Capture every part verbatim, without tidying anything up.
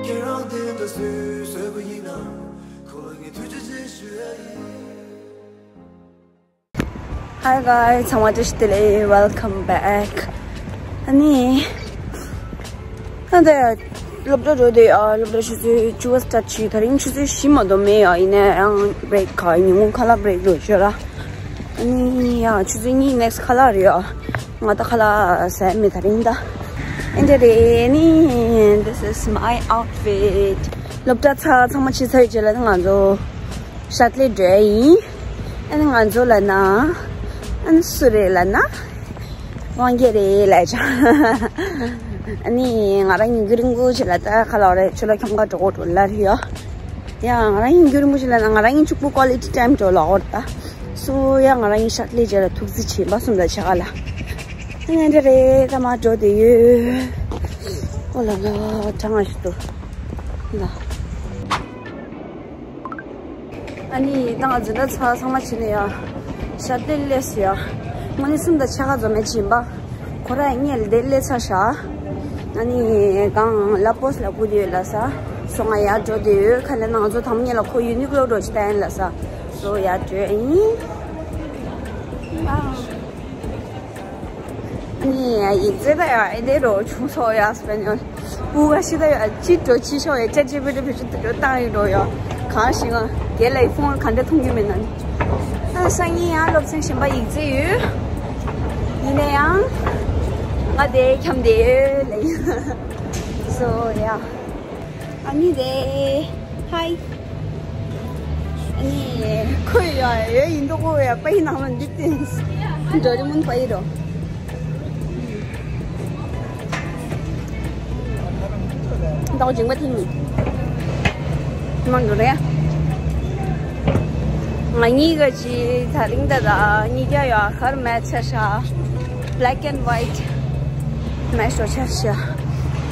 ཁྱེད་རང་དེ་འདྲ་སུས་བཟོས་པ་ཡིན་ན། ཁོ་ལ་ངས་ཐུགས་རྗེ་ཆེ་ཞུ་ཡ་ཡིན། Hi guys, ཚང་མ་བཀྲ་ཤིས་བདེ་ལེགས། Welcome back. ཨ་ནི། ད་ལྟ་སློབ་གྲྭ་འགྲོ་དུས་ཨ་སློབ་གྲྭ་ཆུ་ཚོད་བཅུ་པ་སི་ཊར་ཊི་བྱས། དེ་རིང་ཆུ་ཚོད་བཞི་མ་གཏོགས་མེད་ཡ། ཡིན་ན་ཡང་བྷི་རེག་ག་ཉིན་གུང་ཁ་ལག་བྷི་རེག་འགྲོ་ཤོད་ར། ཨ་ནི་ཡ་ཆུ་ཚོད་གཉིས་ནེག་སི་ཊི་ཁ་ལག་རེད་ཡ། ང་ད་ཁ་ལག་ཟ་མེད་དེ་རིང་ད། ཨེ་འདྲ་རེད། ཨ་ནི། This is my outfit. སློབ་གྲྭ་ཚར་ཚང་མ་ཕྱི་ཚར་བའི་རྗེས་ལ་ང་ཚོ་ཤ་ཏལ་འགྲོ་ཡ་ཡིན། ཨ་ནི་ང་ཚོ་ལ་ན། ཨ་ནི་སུ་རེད་ལ་ན། དབང་རྒྱལ་རེད་ལབ་བྱ། ཨ་ནི་ང་རང་ཉིན་རྒྱུན་རིང་པོ་ཞིག་ལ་ད་ཁ་ལག་རེད། ཆུ་ལ་འཁྱམ་ག་འགྲོ་དགོས་འགྲོ་ལ་རེད་ཡ། ཡ་ང་རང་ཉིན་རྒྱུན་རིང་པོ་ཞིག་ལ་ན་ང་རང་ཉིན་གཅིག་པུ་ཀོ་ལི་ཊི་ཊའིམ་འགྲོ་ལ་འོར་ད། སུ་ཡ་ང་རང་ཉིན་ཤ་ཏལ་རྗེས་ལ་ཐུགས་རྗེ་ཆེ་འབའ་གསུམ་ལ་ཆ་ག་ལ། ཨ་ནི་འདྲ་རེད། ད་མ་འགྲོ་དེ་ཡོད། ཨོ་ལ་ལ་གྲང་ང་ཞིག་ཏུ་ལ། ཨ་ནི་ད་ང་འཛིན་གྲྭ་ཚང་ཚང་མ་ཕྱིན་ནས་ཡ། ཤ་ཏལ་སླེབས་སོང་ཡ། དངོས་གནས་གསུམ་དང་ཕྱེད་ཀ་འཛོམས་མེད་ཕྱིན་པ། ཁོ་ར་ངས་དེ་སླེབས་ཚར་ཤག་ཨ་ནི་གང་ལ་པོ་སི་ལ་སྒུག་བསྡད་ཡོད་ལ་ས། སོ་ང་ཡར་འགྲོ་བསྡད་ཡོད། ཁ་ལས་ན་ང་ཚོ་དང་པོ་ཉིད་ལ་ཁོ་ཡུ་ནི་ཀློ་འགྲོ་ཅིག་ལྟ་ཡིན་ལ་ས། སོ་ཡར་འགྲོ་ཡིན། ཨ། ནི་ཡིག་ཚད་ད་ཡ་ཨེ་དེ་རོ་ཆུང་སོ་ཡ་སྤེ་ཉོ། སྤུ་ག་ཤི་ད་ཡ་ཅི་འགྲོ་ཅི་ཤོ་ཡ་ཅེ་ཅེ་པི་ཏི་བི་ཅི་ཏི་འགྲོ་བཏང་ཡིན་འགྲོ་ཡ། གང་ཞིག་ང་རྒན་ལ་ཡི་ཕོན་ག་འདྲ་ཐུང་རྒྱུ་མེད་ན་ནི། ཨ་སང་ཉིན་ཡང་སློབ་ཚན་གཞན་པ་ཡིག་ཚད་ཡོད། ཡིན་ན་ཡང་ང་དེ་འཁྱམ་དེ་ཡོད་ལ་ཡིན། སོ་ཡ། ཨ་ནི་རེད། ཧའི། ཨ་ནི་ཁོས་ཡ་ཡོད་ཡིན་མདོག་ཁོ་ཡ་པའི་ནང་ལ་འདི་བསྟན། ཌོ་རེ་མོན་པའི་རོ། ཟླ་བ་རྗེས་མ་ཐེངས་མ་འགྲོ་རེད། ང་གཉིས་ཀ་ཅི་ད་རིང་ད་ད་གཉིས་ཀ་ཡ་ཧར་མེ་ཆ་ཤ། Black and white. མེ་ཤོ་ཆ་ཤ།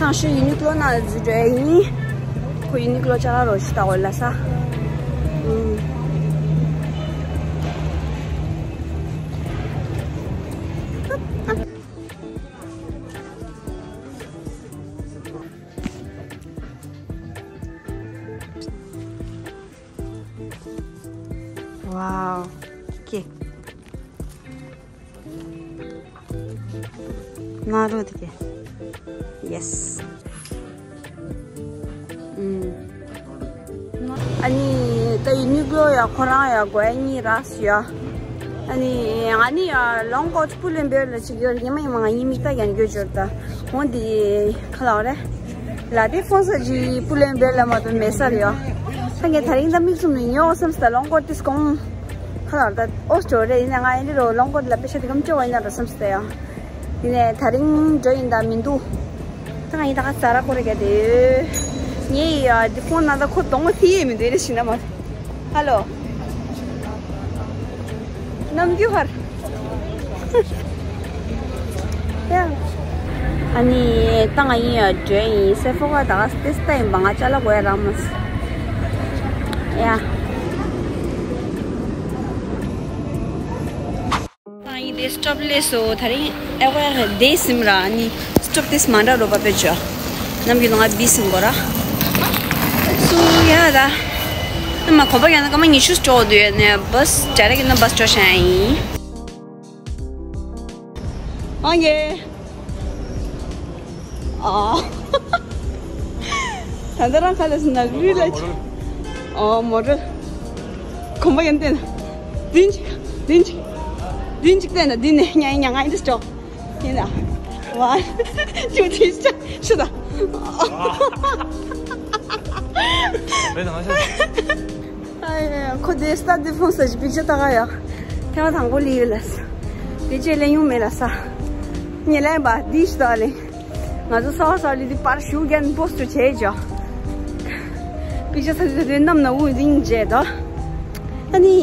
ཐང་ཤོ་ཡུ་ནི་ཀློ་ན་ཟུ་འདྲ་ཡིན། ཁོ་ཡུ་ནི་ཀློ་ཅ་ལག་རོ་ཞིག་ལྟ་བ་ལ་ས། ཨུམ། Wow. Okay. ན་རོ་དེ་གས། Yes. ཨུམ། ཨ་ནི་ད་ཡུ་ནི་ཀློ་ཡ་ཁོ་རང་ཡ་དགོས་ཡ་གཉིས་རག་སོང་ཡ། ཨ་ནི་ང་ནི་ཡ་ལོང་ཀོ་ཊི་པུ་ལེན་བེར་ལ་ཅིག་ཡོད་རེད། ཉི་མ་ཉི་མ་ང་གཉིས་མིག་ལྟ་ཡང་འགྱོད་འབྱོར་ད། འོ་འདི་ཁ་ལག་རེད། ལ་དེ་ཕོན་ས་ཇི་པུ་ལེན་བེར་ལ་མ་གཏོགས་མེད་ས་རེད་ཡ། ད་ངས་ད་རིང་ད་མིག་བཙུམ་ནས་ཉོ་བསམ་སྟེ་ལོང་ཀོ་ཊི་སྐོང་ཁ་ལག་ད་ཨོ་སྤྲོ་རེད། ཡིན་ན་ང་ཡིན་འདི་རོ་ལོང་ཀོ་ཊི་ལ་པེ་ཤ་དེ་གམ་སྤྲོ་བ་ཡིན་ན་རོ་བསམ་སྟེ་ཡ། ཡིན་ནའི་ད་རིང་འགྲོ་ཡིན་ད་མི་འདུག་ད་ང་ཡིན་ད་ག་ས་ར་ཁོ་རེ་ག་དེ། ངས་ཡ་འདི་ཕོན་ན་ད་ཁོ་གདོང་ལ་ཐི་ཡེ་མི་འདུག་རེ་ཞིག་ན་མ། ཧ་ལོ། ནམ་རྒྱུན་ཧར། ཡ། ཨ་ནི་ད་ང་ཡིན་ཡ་འགྲོ་ཡིན། སེ་ཕོ་ཁ་ད་ག་སྟེ་སྟེ་ཡིན་པ་ང་ཅ་ལག་དགོས་ཡ་རག་མ་སོང་། ཡ། ཨ་ཡི་དེ་སི་ཊོབ་ལས་སོ་ད་རིང་ཨེ་ཝེ་དེ་སིམ་ར་ནི་སི་ཊོབ་དེ་སི་མ་འདྲ་རོ་པ་པེ་ཅོ། ནམ་གི་ནང་ང་བི་སིམ་གོ་ར། སུ་ཡ་ར། ཨ་མ་གོམ་པ་ཡང་ན་སྐར་མ་ཉི་ཤུ་ཅོག་དུས་ནས་བ་སི་ཌའི་རེག་ཡིན་ན་བ་སི་ཅོ་ཤ་ཡིན། ཨང་གེ། ཨ། ད་ལྟ་རང་ཁ་ལ་སུ་ནག་རི་ལ་ཆ། ཨ་མོ་ཊར། གོམ་པ་ཡང་བསྟན། བདུན་གཅིག་བདུན་གཅིག་བདུན་གཅིག་བསྟན་ན་བདུན་ནས་ཉ་ཉ་ང་ཡིན་དུ་ཅོག་ཡིན་ན། One, two, three, start. ཤི་ད། རེད་དང་ཤ། ཨ་ཡ་ཁོ་དེ་སྟ་དེ་ཕོན་ས་ཞིག་པིག་ཅར་ལྟ་ག་ཡ། ཐེངས་མ་དང་པོ་ལི་ཡོད་ལ་ས། དེ་ཅེ་ལེན་ཡོང་མེད་ལ་ས། ཉེ་ལན་པ་དེ་ཞིག་ད་ལེ། ང་ཚོ་ས་བ་ས་ལི་དེ་པར་ཞུ་རྒན་པོ་སུ་བྱས་ཅོ། པིག་ཅར་ས་དེ་དེ་ནམ་ན་འུ་རིང་བྱས་ད། ཨ་ནི།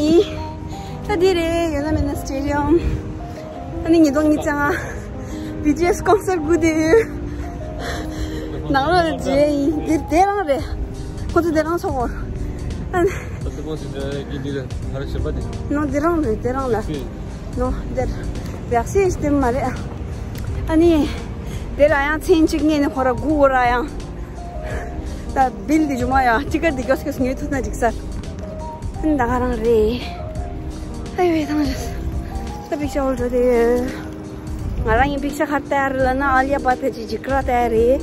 ད་དེ་རེད་ཡོད་ན་མེད་ན་སི་ཊེ་ཌི་ཡམ། ཨ་ནི་ཉིས་སྟོང་ཉི་ཤུ་རྩ་ལྔ། བི་ཏི་ཨེ་སི་ཀོན་སར་སྒུག་བསྡད་ཡོད། ནང་ལོགས་ལ་རྗེས་ཡིན། འདིར་དེ་རང་རེད། ཁོ་ཚོ་དེ་རང་ཚོགས་འོར། ཨ་ནི། ད་ཚོ་ཀོན་སར་འདྲ་གི་འདི་ལ་ཧ་ར་བྱེད་པ་དེ། ནོ་དེ་རང་རེད་དེ་རང་ལ། ཨོ་ཁེ། ནོ་དེར། བེག་སི་ནི་སྟེ་མ་རེད། ཨ་ནི། དེ་ར་ཡང་མཚན་གཅིག་ངས་ནི་ཁོ་ར་སྒུག་འོ་ར་ཡང་། ད་བིལ་འདི་ཇུ་མ་ཡ་ཅི་ཀར་འདི་གོ་སྐྱོ་སྐྱོ་ཉོས་ཐུབ་ན་འགྲིག་ས། ད་ག་རང་རེད། ཨ་ཡོ་ཡ་ཐང་ཞིག་ད་པིག་ཅར་འོ་འགྲོ་དེ་ཡོད། ང་རང་ཡིན་པིག་ཅར་ག་རེ་ལྟ་ཡ་རེད་ལབ་ན་ཨ་ལི་ཡ་བྷ་ཐ་ཅི་ཇི་ཀྲ་ལྟ་ཡ་རེད།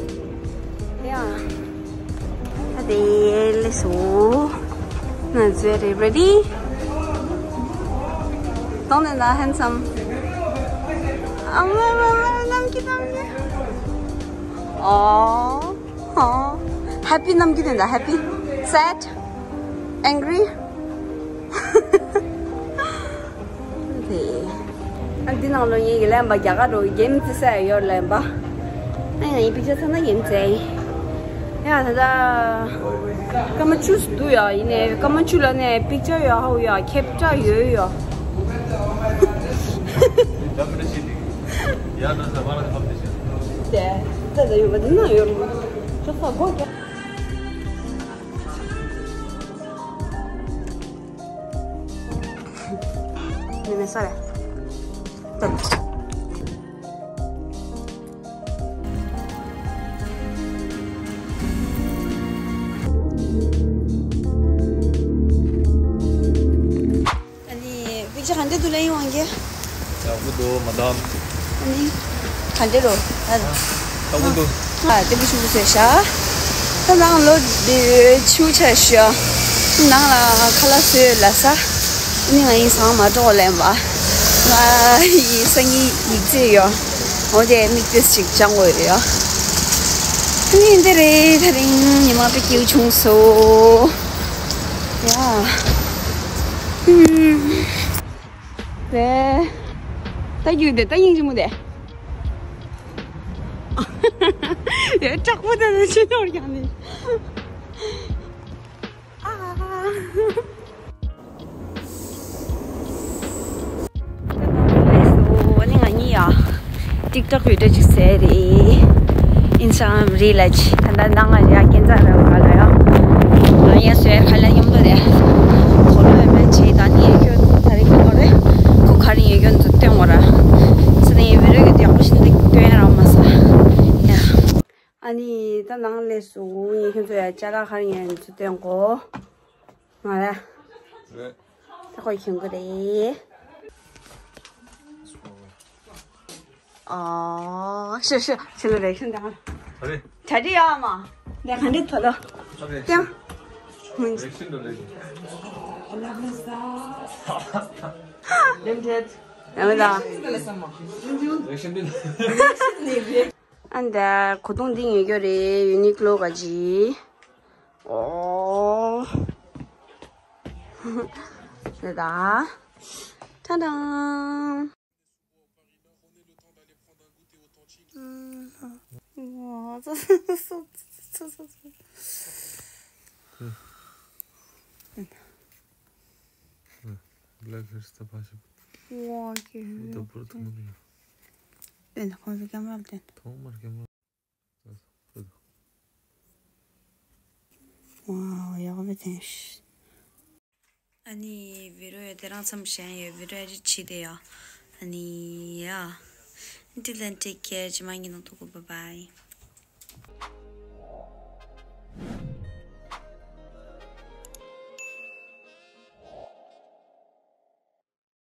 ཡ། ད་དེ་ལས་སོ། ང་ཚོའི་རེ་རེ་ཌི། Don't you know handsome? ཨ་མ་མ་མ་ནམ་གི་ནམ་གི། ཨོ། ཨོ། ཧེ་པི་ནམ་གི་དེ་འདྲ། ཧེ་པི། སེཌ། ཨེང་གྷི་རི། དེ། ཨ་འདི་ནང་ལོ་ངེད་ཀྱི་ལན་པ་རྒྱ་གར་རོ་གེམ་རྩེ་ས་ཡོད་ལན་པ། ཨ་ཡ་ཡིན་པིག་ཅར་ཚང་ན་གེམ་རྩེ། ཡ་ད་ད། ཀ་མ་ཆུ་སུ་འདུག་ཡ་ཡིན་ནས་ཀ་མ་ཆུ་ལ་ནས་པིག་ཅར་ཡོད་ཧའུ་ཡ་ཁེབ་ཀྲ་ཡོད་ཡོད། དེ་ད་ད་ཡོད་པ་འདི་ན་ཡོད་རུང་ཆུ་ས་སྒོ་རྒྱ། ནི་མེད་ས་རེད། ད། ཨ་ནི་པིག་ཅར་ག་འདྲ་འདུག་ལན་ཡོང་གི། ཡག་པོ་འདུག་མ་དམ། ཨ་ནི་ག་འདྲ་རོ། ཡག་པོ་འདུག་ཨ་དེ་བུ་ཞུ་བུ་ཟེར་ཤག་ད་ནང་ལོ་དེ་ཆུ་ཆ་ཤག་ནང་ལ་ཁ་ལག་བཟོས་ལ་ས། ཨ་ནི་ང་ཡིན་སང་མ་འགྲོ་ལན་པ། ང་ཡི་སང་ཉིན་ཡིག་ཚད་ཡོད། འོ་དེ་མིག་ཏོས་ཅིག་སྦྱང་དགོས་ཡོད། ཨ་ནི་འདི་རེད། ད་རིང་ཉི་མ་དཔེ་སྐྱིད་བྱུང་སོང་། ཡ། ཧུམ། རེད། ད་རྒྱུག་དེ་ད་སྙིང་རྗེ་མོ་དེ། ཡ་དྲག་པོ་དེ་ནི་ཕྱི་ནོར་ཀྱང་ནི། ཨ། ཨ་ནི་ང་གཉིས་ཡ། ཊིག་ཊོག་བི་ཌི་ཡོ་ཅིག་བཟོས་རེད། ཨིན་སི་ཊ་གྷ་རམ་རིལ་ལ་ཅིག་ད་ལྟ་ནང་ང་ཡ་སྐྱེན་ཚ་ར་བ་ལ་ཡ། ང་ཡ་བཟོས་ཁ་ལ་མཉམ་དུ་རེད། ཁོ་ལོ་ཡ་མེད་ཅེ་ད་ནི་ཡ་ཁྱོད་ད་རེ་ཁོ་རེད། ཁོ་ག་རེ་ཡ་ཁྱོད་ཚོ་སྟོན་དགོས་ར། ཚེ་ནི་ཡ་བི་རོ་གི་དེ་ཡག་པོ་ཞིག་འདུག་སྟོན་ཡ་རག་མ་ས། ཡ། ཨ་ནི་ད་ནང་ལས་སུ་ངས་ཁྱོད་ཚོ་ཡ་ཅ་ལག་ག་རེ་ཡ་ཚོ་སྟོན་དགོས། ང་ལ། རེད། ད་ཁོ་ཁྱོད་ཀྱི་རེད། ཨོ། ཤོ་ཤོ་ཤོ་ལོ་རེག་ཤན་དང་། ཨ་རེ། གྲ་སྒྲིག་ཡོད་མ། ད་ག་འདྲ་ཐོ་ལོ། ཨ་རེ། ཀྱང་། རེག་ཤན་འགྲོ་ལེ། ལེམ་ཐེད། ཡང་ལ། རེག་ཤན་འདི། ཨ་འདི་གོས་ཐུང་འདི་ཉོ་རྒྱུ་རེད། ཡུ་ནི་ཀློ་ག་ཅི། ཨོ། འདི་ད། ཏན་ཏན། Black hair stuff ཨ་ཤི། ཝ་ཀེ། ད་བུར་ཐུང་མ་ཡིན། ཨེ་ན་ཁོང་ཚོ་ཀེམ་ར་ལ་བསྟན། ཐོག་མར་ཀེམ་ར། ཝའོ་ཡག་པོ་བསྟན་ཤག་ཨ་ནི་བི་ཌི་ཡོ་དེ་རང་མཚམས་བཞག་ཡོད། བི་ཌི་ཡོ་ཨེ་ཌིཊ་བྱས་ཏེ་ཡ། ཨ་ནི་ཡ། Until then, take care. ཇི་མ་ཉིན་ནང་ཐུག་གོ། Bye bye.